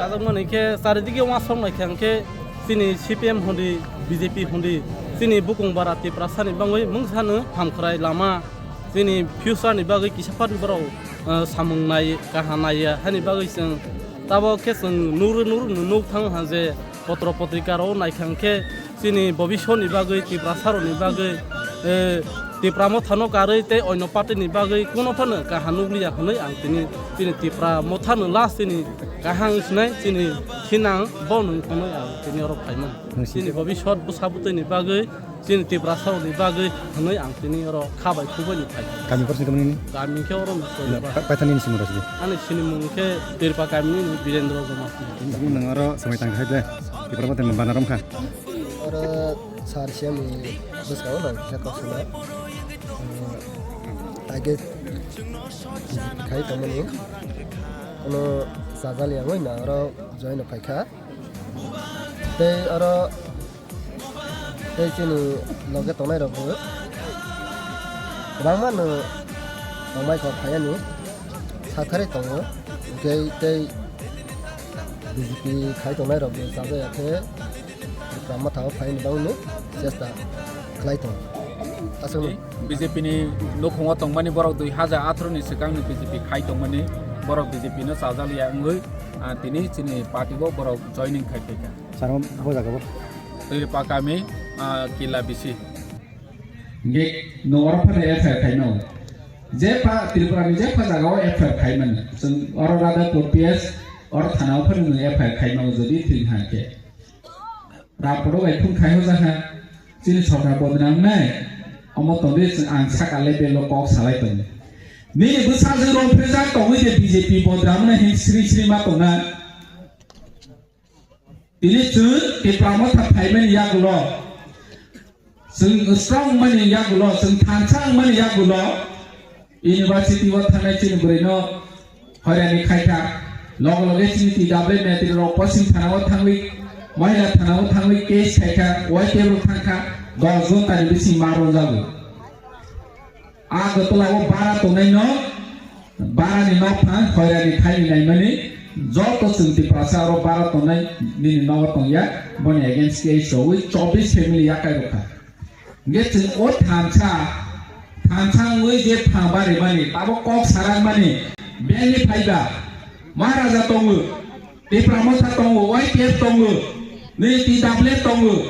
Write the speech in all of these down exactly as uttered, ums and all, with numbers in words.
Chajakmani khe charidike uansuk naikha hwnkhe chini C P M hwndi, B J P hwndi, chini bukung bara Tiprasani bangwi mungsano hamkrai lama, chini future ni bagwi kisa phano borok, eh, samung nai, kaha naiya hani bagwi chwng tabok khe chwng nugwi nugwi nuk thang ha je potro potrika rok naikha hwnkhe chini bobiswt ni bagwi, Tiprasa rok ni bagwi, eh, Tipra Motha no karwi tei onno party ni bagwi kuno phano kaha nukliya hwnwi ang tini, chini Tipra Motha no last chini kaham sinai chini khinang bo nung hwnwi ang tini oro phaimani. Nung si- Chini bobiswt bwsa bwtwi ni bagwi, chini Tiprasa rok ni bagwi hwnwi ang tini oro kha bai khuk bai ni phai. Kami porsi kami ni? Kami khe oro ni. Na, pa-, paithani ni simi rosidi. Ani sini mung khe Tirpa kami ni Birendra Joma. Nung oro samai tang khai de. Tipra Motha ni bana rom kha. Oro sar siyami bwskango nang kisa kok sana. Target khai tongmani. Ono sajali ang na oro join no phaikha. Tei oro tei chini loge tongnai rok bo kwbangma no tongmai kok phaiani sathari tongo. Tei tei B J P khai tongnai rok bo chajaya khe Tipra Motha o phaini bagwi chesta khlai tongo. Aswkno. B J P ni nukhungo tongmani borok dui hajar atharo ni swkang ni B J P khai tongmani borok B J P no chajaliya wngwi, ah, tini chini party o borok joining khai phaikha. Saro bo jaga bo. Twi pakami, ah, kila bisi. Hingke no oro phano F I R khaino. Je pa Tripura ni je pa jaga o F I R khaimani. Chwng oro Radhapur P S oro thana o phano nwng F I R khaimano jodi thwing ha khe. Raporo bai phone khai hoja ha. Chini sorkar bodnam nai. Omo tongdi chwng ang saka level o kok salai tongo. Nini bwsajwk rong phejak tongwi de B J P bodnam nai hin sri sri ma tongna. Tini chwng Tipra Motha phaimani yagulo, chwng strong mani yagulo, chwng thansa wngmani yagulo, university o thangnai chini bwrwino hoirani khaikha, loge loge chini T W metri rok posing thana o thangwi, Mahila thana o thangwi case khaikha, Y T F rok thangkha, dos jon tani bising ma rwjago. A gotolao bara tongnaino, barani nokphang, khoirani thaini naimani, joto chwng Tiprasa oro bara tongnai, nini nogo tongya, boni against case rogwi chobbish family yakai rokha. Hingke chwng o thansa, thansa wngwi je phang barimani, tabok kok sarakmani, bengni phaiba, Maharaja tongo, Tipra Motha tongo, Y T F tongo, nini T W tongo,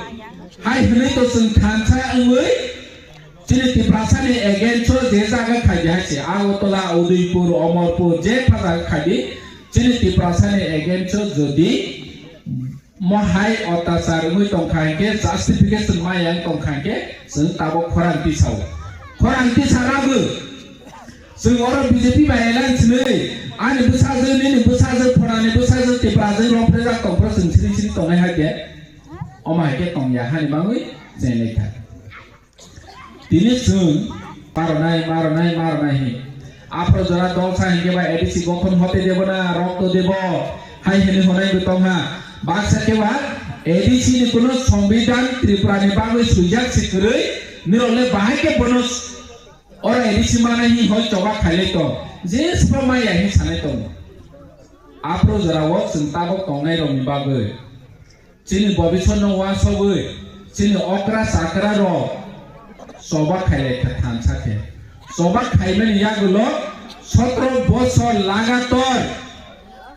hai hwnwi to chwng thansa wngwi, Chini Tiprasani against o je jaga khaidi hai se, Agartala, Udaipur, Amarpur, je pha jaga khaidi, chini Tiprasani against o jodi mohai otachar wngwi tongkha hinkhe, justification maya wng tongkha hinkhe, chwng tabok khorang tisao. Khorang tisa rabu. Chwng oro B J P bai alliance nwi, ani bwsajwk, nini bwsajwk, phonani bwsajwk, Tiprajwk romphre jak tongphro chwng siri siri tongnai hai khe. Omo hai khe tongya hani bagwi chenglaikha. Tini chwng maronai, maronai, maronai hi. Aphro jora dol sa hinkhe ba A D C gothon hote debo na rokto debo hai hinwi honai bo tongha. Baksa khe ba A D C ni kuno songbidan Tripura ni bagwi swijak se kwrwi, nirok le bahai khe bono s-, oro A D C manai hi hoi choba khailai tong. Je sbo maya hi sanai tongo. Aphro jora o chwng tabok tongnai rok ni bagwi. Chini bobiswt no uansugwi, chini okra chakra rok choba khailai kha thansa khe. Choba khaimani yagulo sotro bosor lagator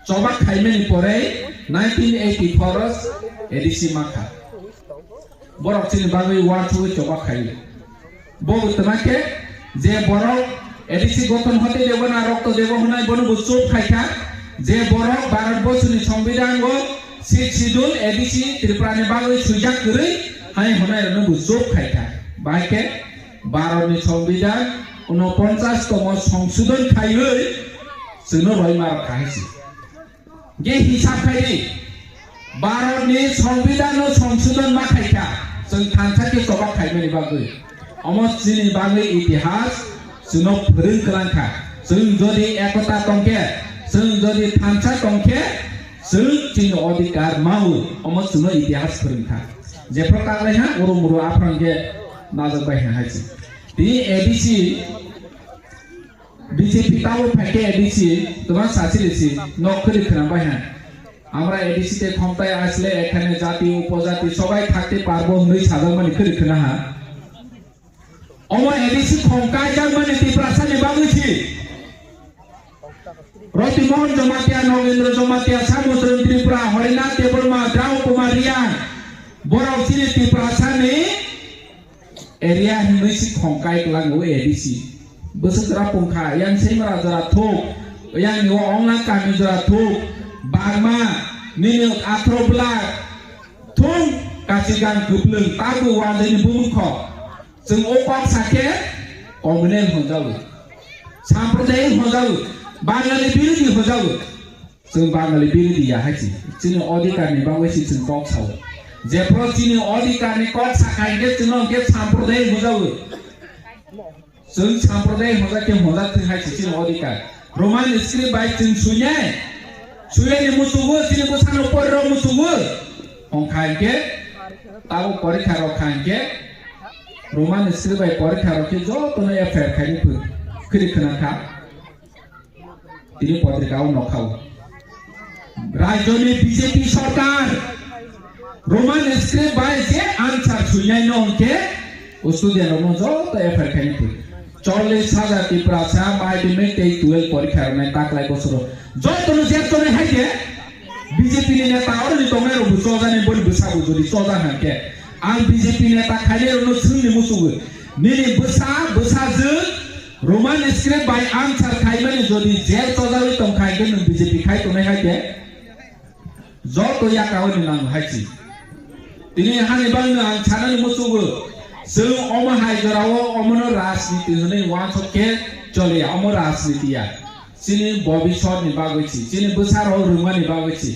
choba khaimani pore nineteen eighty-four o A D C makha. Borok chini bagwi uansugwi choba khaio. Bo tongma khe je borok A D C gothon hote debo na rokto debo hwnai bono bo chup khai kha. Je borok Bharat borsoni songbidango Sixth Schedule A D C Tripura ni bagwi swijak kwrwi hai hwnai rokno bo chup khai kha. Bahai khe Bharat ni songbidan unoponchas tomo songsodon khaiwi chwngno roima rok kha hai se. Ge hisab khai di, Bharat ni songbidan no songsodon ma khai kha, chwng thansa khe choba khaimani bagwi. Omo chini bagwi itihas chwngno phwrwng kwlang kha. Chwng jodi ekota tong khe, chwng jodi thansa tong khe, chwng chini odhikar mao, omo chwngno itihas phwrwng kha. Jephru kaklai ha, uru muru aphano khe najak bai ha hai se. Tini A D C B J P tabo phai khe A D C twma sachili si nok khwlwi khwnam bai ha. আমরা এডিসি তে ক্ষমতায় আসলে এখানে জাতি উপজাতি সবাই থাকতে পারবো হইনি সাধারণ মানে করে কেনা হা। Omo A D C khongkai jak mani Tiprasa ni bagwi si. Roti Mohan Jamatia, Nogendra Jamatia, Samuchran Tripura, Harinath Debbarma, Drau Kumar Reang, borok chini Tiprasa ni area hinwi si khongkai klango A D C. Bwswk jora pungkha, yang Seimara jora thuk, yang ni o Ongna kami jora thuk, Bagma, nini athro bwlak, thung, kachigang kwplwng, tabu wanjani bumung kho. Chwng o kok sakhe communal hwnjago, sampradayik hwnjago, Bangali birodhi hwnjago. Chwng Bangali birodhi ya hai si, chini odhikar ni bagwi si chwng kok sao. Jephru chini odhikar ni kok sakha hinkhe chwngno hinkhe sampradayik hwnjago. Chwng sampradayik hwnjak khe hwnjak thwng hai si chini odhikar. Roman script bai chwng suinai, suinai ni musugo, chini bwsano poriro musugo. Hwnkha hinkhe, tabuk porikha rok kha hinkhe, Roman script bai porikha rok khe jotono F I R khaini phwrwi, khwrwi khwna kha. Tini potrika o nokha o. Rajyoni B J P sarkar Roman script bai je answer suinai no hwnkhe, o student rok no joto F I R khaini phwrwi. Chollish hajar Tiprasa madhyamik tei twelve porikha rwnai taklai bosoro. Jotono jeb tonwi hai khe B J P ni neta oroni tongnai rok bo chojani boni bwsa bo jodi choja hwnkhe. Ang B J P neta khainai rokno swngni muchugwi. Nini bwsa, bwsajwk Roman script bai answer khaimani jodi jail chojawi tongkha hwnkhe nwng B J P khai tongnai hai khe? Joto yakao ni nango hai si. Tini hani bagwi no ang sanani muchugwi. Chwng omo hai jorao omono rajniti hwnwi uansuk khe choliya, omo rajniti ya. Chini bobisor ni bagwi si, chini bwsarok rwngmani bagwi si.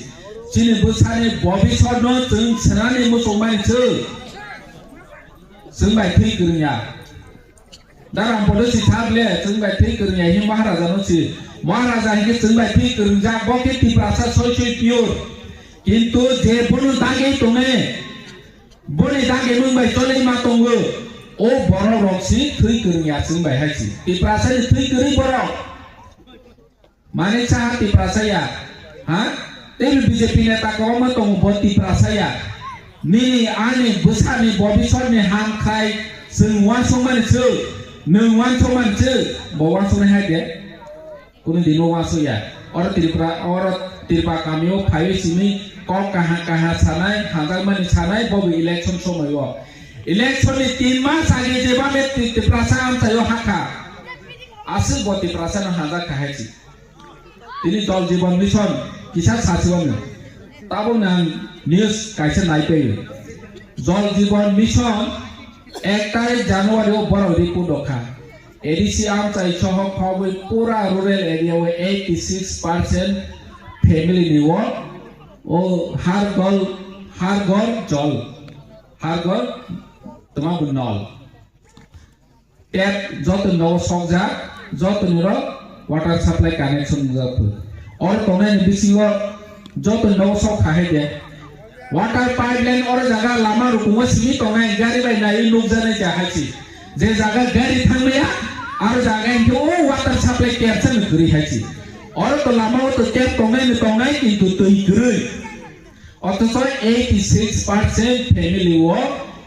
Chini bwsani bobisor no chwng swnani muchungmani chwng. Chwng bai thwi kwrwngya. Daram bodo si thar le, chwng bai thwi kwrwngya hi Maharaja no si. Maharaja hinkhe chwng bai thwi kwrwngjak, bo khe Tiprasa soi soi pure. Kintu je bono dagwi tongnai, boni dagwi mung bai cholai ma tongo. O borok rok si thwi kwrwngya chwng bai hai si. Tiprasa ni thwi kwrwi borok. Manik Saha Tiprasa ya, ha? Tei B J P neta kwbangma tongo bo Tiprasa ya. Nini ani bwsani bobisor ni ham khai chwng uansukmani chwng, nwng uansukmani chwng, bo uansuknai hai de. Kunu dino uansuk ya. Oro Tripura, oro Tripura kamio phaiwi simi kok kaha kaha sanai, hamjakmani sanai, bo bo election somoio. Election ni tin mas age jeba me Ti-, Tiprasa amchaio hakha. Aswk bo Tiprasa no hamjak kha hai si. Tini Jal Jeevan Mission kisa sasiwano. Tabuk nang news kaisa naipaio. Jal Jeevan Mission ek tarik January o borok report rokha. A D C amchai soho khobwi pura rural area o eighty six percent family ni o, o har ghar, har ghar jal, har ghar tama bu nol. Tap joto nogo sokjak, joto niro water supply connection wngjago. Oro tongnai ni bisingo joto nogo sok kha hai de. Water pipeline oro jaga lama rukungo simi tongnai, gari bai naiwi nukjaknai ja hai si. Je jaga gari thangmaya, aro jaga hinkhe o water supply tap chani kwrwi hai si. Oro to lama o to tap tongnai ni tongnai, kintu twi kwrwi. Othocho eighty six percent family o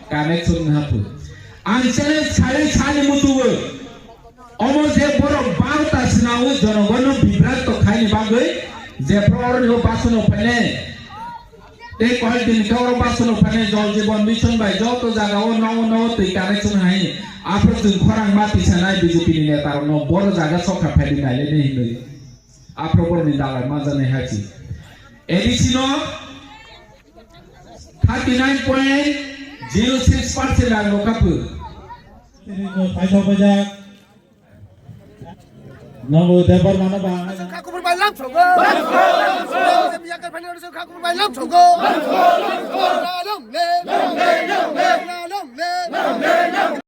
connection wngha phu. Ang challenge khlai sani muchungo, omo je borok barota swnamwi jonogonno bibrat to khaini bagwi, jephru oroni o basono phainai, tei koyek din khe oro basono phainai Jal Jeevan Mission bai joto jaga o nogo nogo twi connection hai, aphuru chwng khorang ma tisanai B J P ni neta rokno boro jaga sokha phaidi nailai hinwi. Aphuru boroni dalai manjaknai hai si. A D C no thirty nine point zero six percent rang rokha phu. Tini no paisa paisa. Nogo Debbarma no ba. Kha kubur bai lam chogo. Yakar phani kha kubur bai lam chogo. Lam le. Lam le.